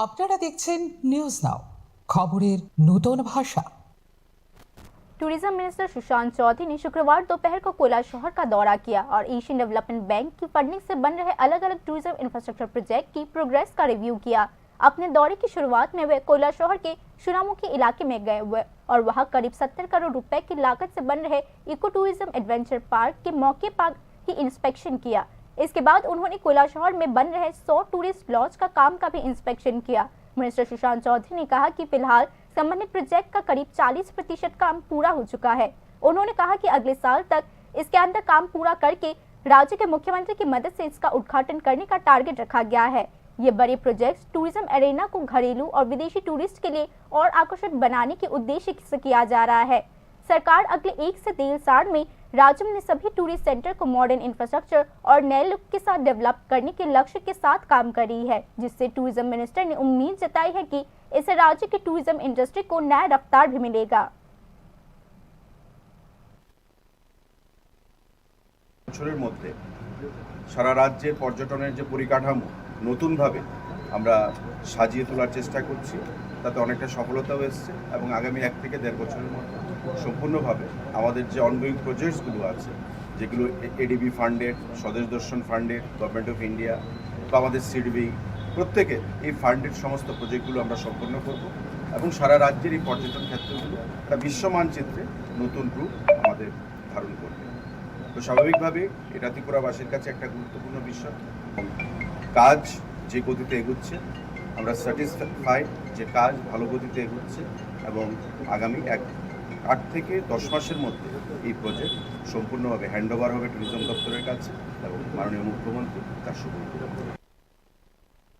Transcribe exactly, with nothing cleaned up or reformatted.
আপনারা দেখছেন news now, খবরের নতুন ভাষা। टूरिज्म मिनिस्टर सुशांत चौधरी ने शुक्रवार दोपहर को कोयला शहर का दौरा किया और एशियन डेवलपमेंट बैंक की फंडिंग से बन रहे अलग-अलग टूरिज्म इंफ्रास्ट्रक्चर प्रोजेक्ट की प्रोग्रेस का रिव्यू किया। अपने दौरे की शुरुआत में वे कोयला शहर के सुनामुखी इलाके में गए हुए और वहां करीब सत्तर करोड़ रुपए की लागत से बन रहे इको टूरिज्म एडवेंचर पार्क के मौके पर ही इंस्पेक्शन किया। इसके बाद उन्होंने कोयला शहर में बन रहे सौ टूरिस्ट लॉज का काम का भी इंस्पेक्शन किया। मिनिस्टर सुशांत चौधरी ने कहा कि फिलहाल संबंधित प्रोजेक्ट का करीब चालीस प्रतिशत काम पूरा हो चुका है। उन्होंने कहा कि अगले साल तक इसके अंदर काम पूरा करके राज्य के मुख्यमंत्री की मदद से इसका उद्घाटन करने का टारगेट रखा गया है। ये बड़े प्रोजेक्ट्स टूरिज्म एरेना को घरेलू और विदेशी टूरिस्ट के लिए और आकर्षक बनाने के उद्देश्य से किया जा रहा है। सरकार अगले एक से डेढ़ साल में राज्य में सभी टूरिस्ट सेंटर को मॉडर्न इंफ्रास्ट्रक्चर और नए लुक के साथ डेवलप करने के लक्ष्य के साथ काम कर रही है, जिससे टूरिज्म मिनिस्टर ने उम्मीद जताई है कि इससे राज्य की टूरिज्म इंडस्ट्री को नया रफ्तार भी मिलेगा। বছরের মধ্যে সারা রাজ্যের পর্যটনের যে পরিকাঠামো নতুনভাবে আমরা সাজিয়ে তোলার চেষ্টা করছি, তাতে অনেকটা সফলতাও এসছে এবং আগামী এক থেকে দেড় বছরের মধ্যে সম্পূর্ণভাবে আমাদের যে অনগোয়িং প্রজেক্টসগুলো আছে, যেগুলো এডিবি ফান্ডেড, স্বদেশ দর্শন ফান্ডেড, গভর্নমেন্ট অফ ইন্ডিয়া বা আমাদের সিডবি, প্রত্যেকে এই ফান্ডেড সমস্ত প্রজেক্টগুলো আমরা সম্পন্ন করব এবং সারা রাজ্যের এই পর্যটন ক্ষেত্রগুলো একটা বিশ্ব মানচিত্রে নতুন রূপ আমাদের ধারণ করবে। তো স্বাভাবিকভাবে এটা ত্রিপুরাবাসীর কাছে একটা গুরুত্বপূর্ণ বিষয়। কাজ যে গতিতে এগুচ্ছে, আমরা স্যাটিসফাইড যে কাজ ভালো গতিতে এগুচ্ছে এবং আগামী এক আট থেকে দশ মাসের মধ্যে এই প্রজেক্ট সম্পূর্ণভাবে হ্যান্ডওভার হবে ট্যুরিজম দপ্তরের কাছে এবং মাননীয় মুখ্যমন্ত্রী তার শুভ উদ্বোধন করবেন।